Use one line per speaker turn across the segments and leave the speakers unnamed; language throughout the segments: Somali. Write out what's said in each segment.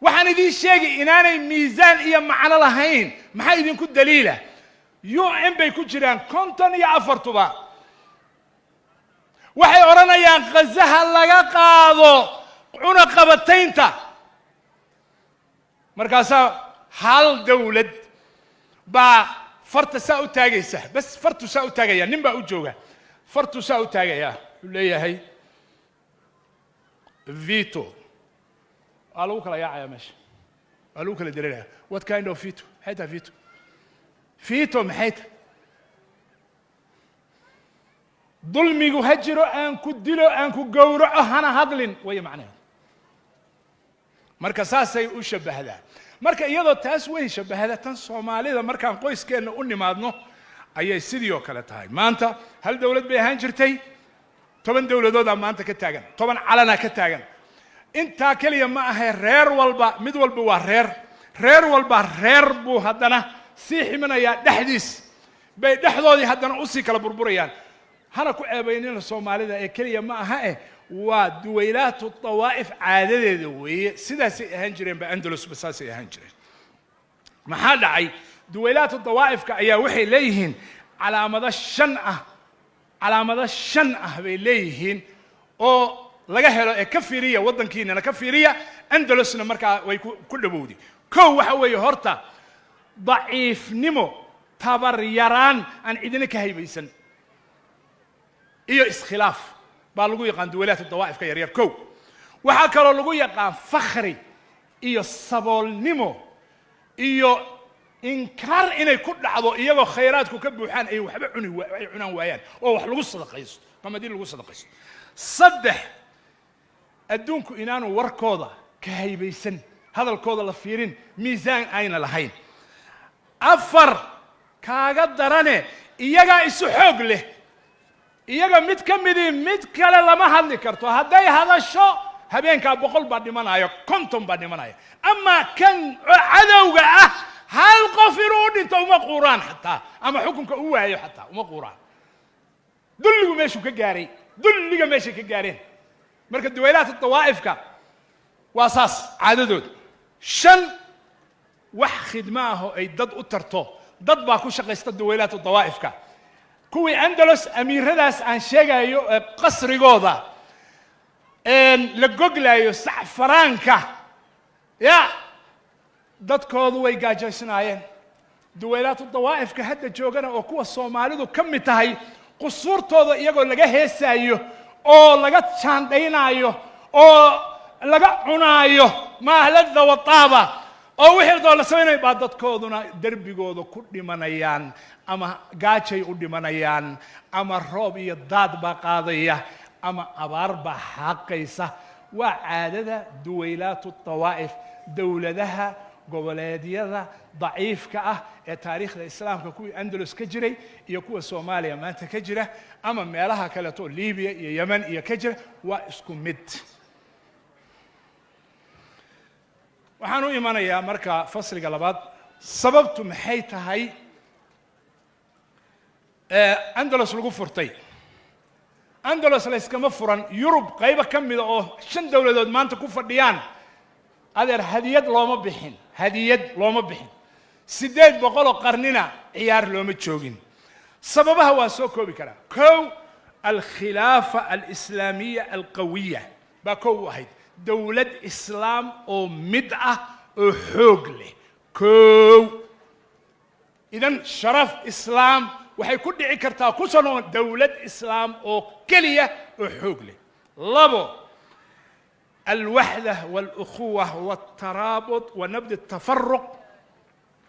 Waxaan idiin sheegi inaanay miisaan iyo macno lahayn. Maxaa idinku daliila? UN bay ku jiraan 54-tuba. Waxay odhanayaan Ghazaha laga qaado cunaqabataynta. Markaasaa hal dowlad baa farta saa u taagaysa, bas fartu saa u taagaya. Nin baa u jooga, fartu saa u taagaya, wuxuu leeyahay "veto". Waa lagu kala yaacaya meesha, waa lagu kala dareeraya. What kind of veto? Maxay tahay veto? Veto maxay tahay? Dulmigu ha jiro, aan ku dilo, aan ku gowraco, hana hadlin waya macnaheedu. Marka saasay u shabbahdaa. Marka iyadoo taas way shabbahda, tan Soomaalida markaan qoyskeenna u nimaadno ayay sidii oo kale tahay. Maanta hal dowlad bay ahaan jirtay, 10 dowladoodaa maanta ka taagan, 10 calanaa ka taagan. Intaa keliya ma ahay, reer walba, mid walba waa reer, reer walba reer buu haddana sii ximinayaa. Dhexdiis bay dhexdoodii haddana usii kala burburayaan. Hana ku ceebaynina Soomaalida ee keliya ma aha, eh waa duwaylaatu dawaa'if caadadeeda weeye. Sidaasay ahaan jireen ba, Andalusba saasay ahaan jireen. Maxaa dhacay? Duwaylaatu dawaa'ifka ayaa waxay leeyihiin calaamado shan ah. Calaamado shan ah bay leeyihiin oo laga helo ee ka fiiriya waddankiinana, ka fiiriya Andalusna. Markaa way ku dhowowday. Kow waxa weeye horta daciifnimo, tabar yaraan aan cidina ka haybaysan iyo iskhilaaf baa lagu yaqaan duwalaadka dawaa'ifka yaryar. Kow, waxaa kaloo lagu yaqaan fakhri iyo saboolnimo iyo inkaar inay ku dhacdo, iyagoo khayraadku ka buuxaan ay waxba cuni ay cunaan waayaan oo wax lagu sadaqaysto, qamadin lagu sadaqaysto. Saddex, adduunku inaanu warkooda ka haybaysan, hadalkooda la fiirin, miisaan ayna lahayn. Afar, kaaga darane, iyagaa isu xoog leh. Iyaga mid ka midii mid kale lama hadli karto. Hadday hadasho, habeenkaa 100 baa dhimanaya, 50 baa dhimanaya. Ama kan cadowga ah hal qof inuu u dhinto uma quuraan xataa, ama xukunka u waayo xataa uma quuraan. Dulligu meeshuu ka gaaray, dulliga meeshay ka gaareen. Marka duwaylaadka dawaa'ifka waa saas caadadooda. Shan, wax khidmo ah oo ay dad u tarto, dad baa ku shaqaysta duwaylaadka dawaa'ifka. Kuwii Andalos, amiiradaas aan sheegayo ee qasrigooda la goglaayo sacfaraanka, ya dadkoodu way gaajaysnaayeen. Duwaylaatu dawaa'ifka hadda joogana, oo kuwa Soomaalidu ka mid tahay, qusuurtooda iyagoo laga heesaayo oo laga jaandhaynaayo oo laga cunaayo maahlada wataaba oo wixii doo la samaynaya baa dadkooduna derbigooda ku dhimanayaan, ama gaajay u dhimanayaan, ama roob iyo daad baa qaadaya, ama abaar baa xaaqaysa. Waa caadada duwaylaatu dawaa'if, dowladaha goboleedyada daciifka ah ee taariikhda Islaamka, kuwii Andalus ka jiray iyo kuwa Soomaaliya maanta ka jira ama meelaha kaleeto, Libiya iyo Yemen iyo ka jira, waa isku mid. Waxaan u imanayaa marka fasliga labaad. Sababtu maxay tahay Andalus lagu furtay? Andalus layskama furan. Yurub qaybo ka mida oo shan dowladood maanta ku fadhiyaan, adeer, hadiyad looma bixin, hadiyad looma bixin. 800 qarnina ciyaar looma joogin. Sababaha waa soo koobi karaa. Kow, alkhilaafa alislaamiya alqawiya baa kow u ahayd, dowlad islaam oo mid ah oo xoog leh. Kow, idan sharaf islaam waxay ku dhici kartaa, ku soo noqon, dowlad islaam oo keliya oo xoog leh. Labo, alwaxda walukhuwa waltaraabut wa nabd tafaruq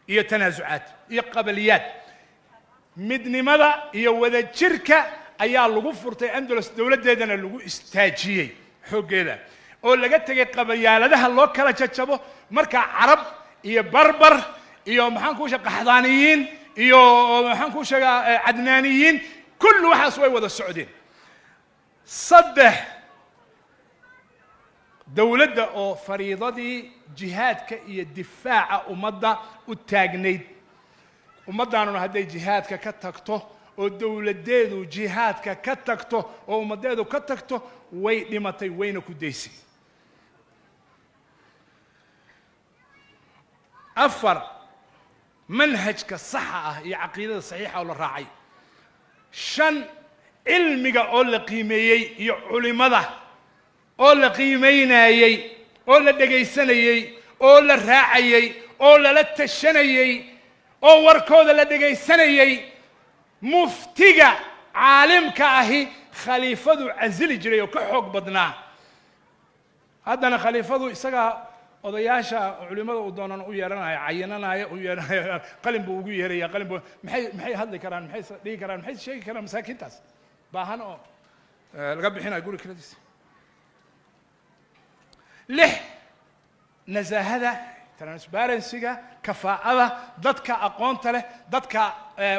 iyo tanaasucaad iyo qabaliyaad. Midnimada iyo wadajirka ayaa lagu furtay Andalus, dowladdeedana lagu istaajiyey xooggeeda, oo laga tegay qabayaaladaha loo kala jajabo. Marka Carab iyo Barbar iyo maxaan kuu sheega Qaxdaaniyiin iyo maxaan kuu sheegaa Cadnaaniyiin, kulli waxaas way wada socdeen. Saddex, dowladda oo fariidadii jihaadka iyo difaaca ummadda u taagnayd. Ummaddaanuna hadday jihaadka ka tagto, oo dowladdeedu jihaadka ka tagto, oo ummaddeedu ka tagto, way dhimatay, wayna ku daysay. Afar, manhajka saxa ah iyo caqiidada saxiixa oo la raacay. Shan, cilmiga oo la qiimeeyey iyo culimada oo la qiimeynayey oo la dhegaysanayey oo la raacayey oo lala tashanayey oo warkooda la dhegaysanayey. Muftiga caalimka ahi khaliifadu casili jiray oo ka xoog badnaa. Haddana khaliifadu isagaa odayaasha culimada uu doonan u yeeranaya, cayinanaya, u yeeranaya, qalin buu ugu yeeraya, qalin buu. Maxay hadli karaan? Maxay dhihi karaan? Maxay sheegi karaan masaakiintaas baahan oo laga bixinayo guri kiradiisa? Lix, nasaahada, transparency-ga, kafaa'ada, dadka aqoonta leh, dadka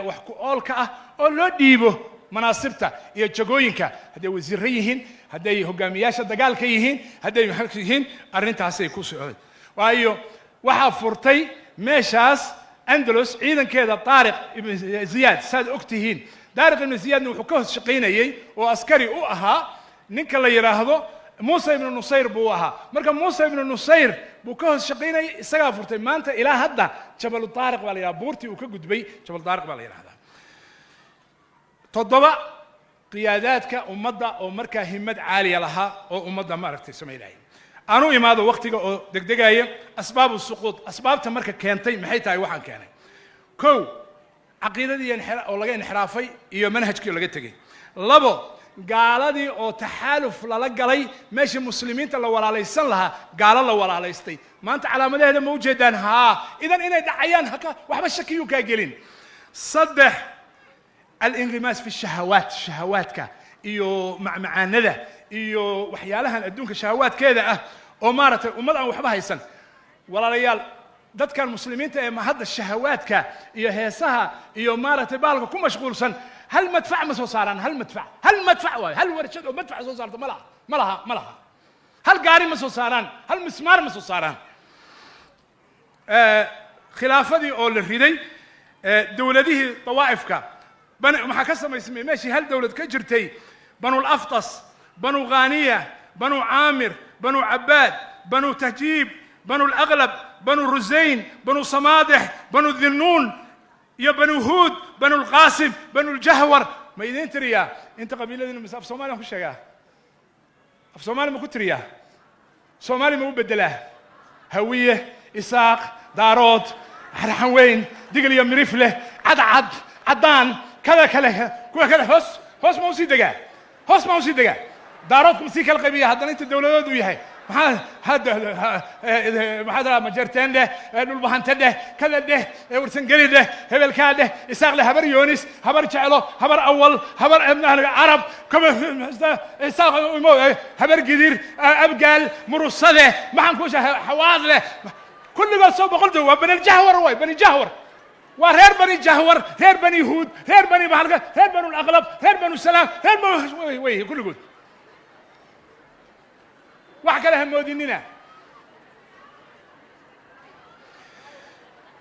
wax ku oolka ah oo loo dhiibo manaasibta iyo jagooyinka, hadday wasiirro yihiin, hadday hogaamiyaasha dagaalka yihiin, hadday maxaa yihiin. Arrintaasay ku socday, waayo waxaa furtay meeshaas Andalus ciidankeeda Taariq ibn Ziyaad. Saad og tihiin, Taariq ibn Ziyaadna wuxuu ka hoos shaqaynayey oo askari u ahaa ninka la yidhaahdo Muusa ibnu Nusayr buu ahaa. Marka Muusa ibnu Nusayr buu ka hoos shaqaynayay, isagaa furtay. Maanta ilaa hadda Jabalu Taariq baa la yidhahdaa, buurtii uu ka gudbay Jabalu Taariq baa la yidhahdaa. Toddoba, qiyaadaadka ummadda oo markaa himad caaliya lahaa oo ummadda maaragtay samaynaya. Aanu imaado waktiga oo degdegaya. Asbaabu suquud, asbaabta marka keentay maxay tahay? Waxaan keenay: kow, caqiidadii oo laga inxiraafay iyo manhajkii oo laga tegey. Labo, gaaladii oo taxaaluf lala galay, meeshii muslimiinta la walaalaysan lahaa gaalo la walaalaystay. Maanta calaamadaheeda ma ujeedaan? Haa, idan inay dhacayaan haka waxba shakiyuu kaa gelin. Saddex, alinqimaas fi shahawaat, shahawaadka iyo macmacaanada iyo waxyaalahan adduunka shahawaadkeeda ah oo maaragtay ummad aan waxba haysan. Walaalayaal, dadkan muslimiinta ee hadda shahawaadka iyo heesaha iyo maaragtay baalka ku mashquulsan, hal madfac ma soo saaraan. Hal madfac, hal madfac waayo, hal warshad oo madfac soo saarto ma laha, ma laha, ma laha. Hal gaari ma soo saaraan, hal mismaar ma soo saaraan. Khilaafadii oo la riday, dowladihii dawaa'ifka maxaa ka samaysmay meeshii hal dowlad ka jirtay: Banu Laftas, Banu Khaniya, Banu Caamir, Banu Cabaad, Banu Tahjiib, Banu Laqlab, Banu Rusayn, Banu Samaadix, Banu Dhinuun iyo Banu Huud, Banu Lqaasim, Banu Ljahwar. Ma idiin tiriyaa inta qabiiladiina mise af Soomaaliyan ku sheegaa? Af Soomaali ma ku tiriyaa? Soomaali ma u beddelaa? Hawiye, Isaaq, Daarood, Xarxan weyn, Digil iyo Mirifleh, cadcad, caddaan, kada kale, kuwa kale. Hoos hoos ma usii degaa? Hoos ma usii degaa? Daaroodku ma sii kala qaybiya haddana inta dowladood uu yahay? Maxaa hadda maxaa daa? Majarteen dheh, Dhulbahante dheh, kada dheh, Warsangeli dheh, hebelkaa dheh, Isaaq dheh, Habar Yoonis, Habar Jeclo, Habar Awal, Habar Carab, Isaaq, Habar Gidir, Abgaal, Murusade, maxaan ku sheegay, Xawaadleh, kulligood soo 100 dow waa Bani Jahwar waay. Bani Jahwar waa reer Bani Jahwar, reer Bani Huud, reer Bani Bahalka, reer Banu Laqlab, reer Banu Salaam, reer Banu way kulligood. Wax kale ha moodinina.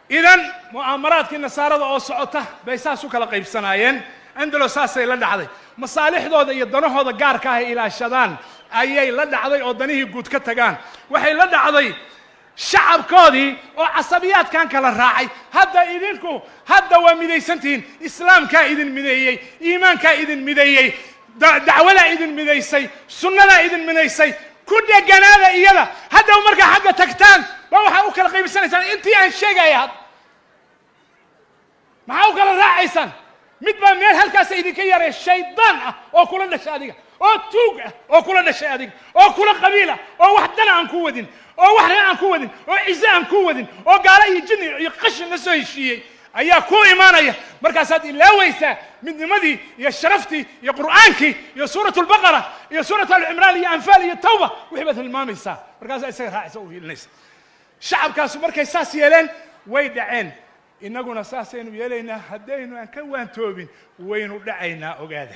Idan mu'aamaraadkii nasaarada oo socota bay saas u kala qaybsanaayeen. Andalos saasay la dhacday. Masaalixdooda iyo danahooda gaarka ah ay ilaashadaan ayay la dhacday oo danihii guud ka tagaan. Waxay la dhacday shacabkoodii oo casabiyaadkan kala raacay. Hadda idinku hadda waa midaysantihiin. Islaamkaa idin mideeyey, iimaankaa idin mideeyey, dacwadaa idin midaysay, sunnadaa idin midaysay. Ku dheganaada iyada. Hadda markaa xagga tagtaan ba waxaa u kala qaybsanaysaan intii aan sheegaya. Hadda maxaa u kala raacaysaan? Mid baa meel halkaasa idinka yaray, shaydaan ah oo kula dhashay adiga, oo tuug ah oo kula dhashay adiga, oo kula qabiila, oo wax dana aan ku wadin, oo wax ran aan ku wadin, oo cize aan ku wadin, oo gaalo iyo jinni iyo qashin la soo heshiiyey ayaa ku imaanaya. Markaasaad ilaawaysaa midnimadii iyo sharaftii iyo Qur'aankii iyo Suurat Albaqara iyo Suurat Alcimraan iyo Anfaal iyo Tawba, wixii baad hilmaamaysaa. Markaasaa isaga raacaysa, u hiilinaysa. Shacabkaasu markay saas yeeleen way dhaceen. Innaguna saasaynu yeelaynaa. Haddaynu aan ka waantoobin waynu dhacaynaa, ogaada.